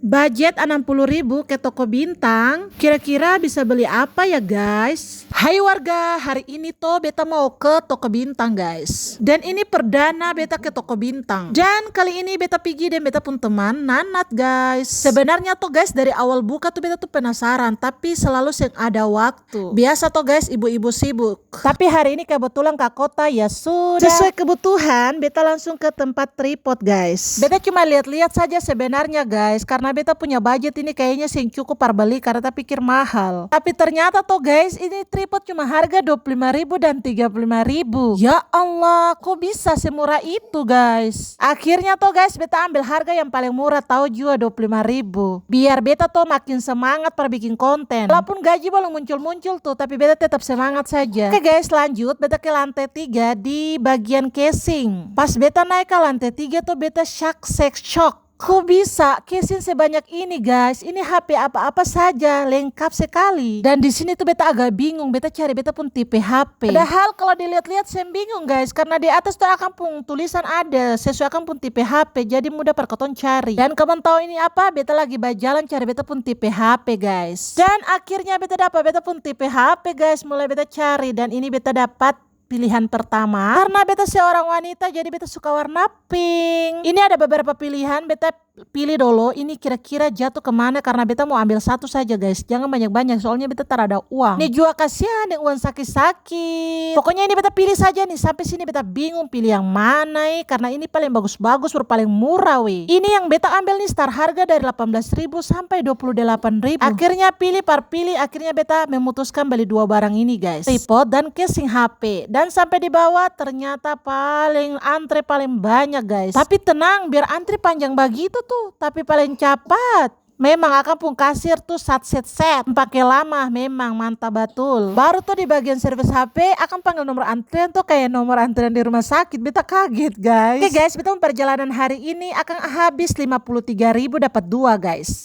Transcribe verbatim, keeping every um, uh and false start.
Budget anam puluh ribu ke toko Bintang, kira-kira bisa beli apa ya, guys? Hai warga, hari ini to beta mau ke toko Bintang, guys. Dan ini perdana beta ke toko Bintang. Dan kali ini beta pigi deng beta pung teman Nanat, guys. Sebenarnya to, guys, dari awal buka tuh beta tuh penasaran, tapi selalu seng ada waktu. Biasa to, guys, ibu-ibu sibuk. Tapi hari ini kebetulan ka kota, ya sudah. Sesuai kebutuhan, beta langsung ke tempat tripod, guys. Beta cuma lihat-lihat saja sebenarnya, guys, karena beta punya budget ini kayaknya seng cukup par beli karena ta pikir mahal. Tapi ternyata to, guys, ini tripod cuma harga dua puluh lima ribu dan tiga puluh lima ribu. Ya Allah, kok bisa semurah itu, guys? Akhirnya to, guys, beta ambil harga yang paling murah, tau jua, dua puluh lima ribu. Biar beta to makin semangat par bikin konten. Walaupun gaji balong muncul-muncul tuh, tapi beta tetap semangat saja. Oke guys, lanjut beta ke lantai tiga di bagian casing. Pas beta naik ka lantai tiga tuh, beta shock, shock, shock. Kok bisa casing sebanyak ini, guys? Ini H P apa-apa saja, lengkap sekali. Dan di sini tuh beta agak bingung, beta cari beta pung tipe H P. Padahal kalau dilihat-lihat seng bingung, guys, karena di atas tuh akang pung tulisan ada sesuai akang pung tipe H P, jadi mudah par katong cari. Dan kamong tau ini apa? Beta lagi bajalan cari beta pung tipe H P, guys. Dan akhirnya beta dapa beta pung tipe H P, guys. Mulai beta cari, dan ini beta dapat pilihan pertama. Karena beta seorang wanita, jadi beta suka warna pink. Ini ada beberapa pilihan, beta pilih dolo, ini kira-kira jatuh kemana, karena beta mau ambil satu saja, guys, jangan banyak-banyak, soalnya beta tarada uang. Ini jua kasihan deng uang saki-saki. Pokoknya ini beta pilih saja nih, sampe sini beta bingung pilih yang mana e, karena ini paling bagus-bagus, baru paling murah we. Ini yang beta ambil nih, start harga dari delapan belas ribu sampai dua puluh delapan ribu. Akhirnya pilih par pilih, akhirnya beta memutuskan beli dua barang ini, guys. Tripod dan casing H P. Dan sampe di bawah, ternyata paling antre paling banyak, guys. Tapi tenang, biar antre panjang bagitu tuh, tapi paling capat. Memang akang pung kasir tuh sat set set, pake lama, memang mantap batul. Baru tuh di bagian servis H P, akang panggil nomor antrian tuh kaya nomor antrian di rumah sakit, beta kaget, guys. Oke guys, beta pung perjalanan hari ini akang habis lima puluh tiga ribu dapat dua, guys.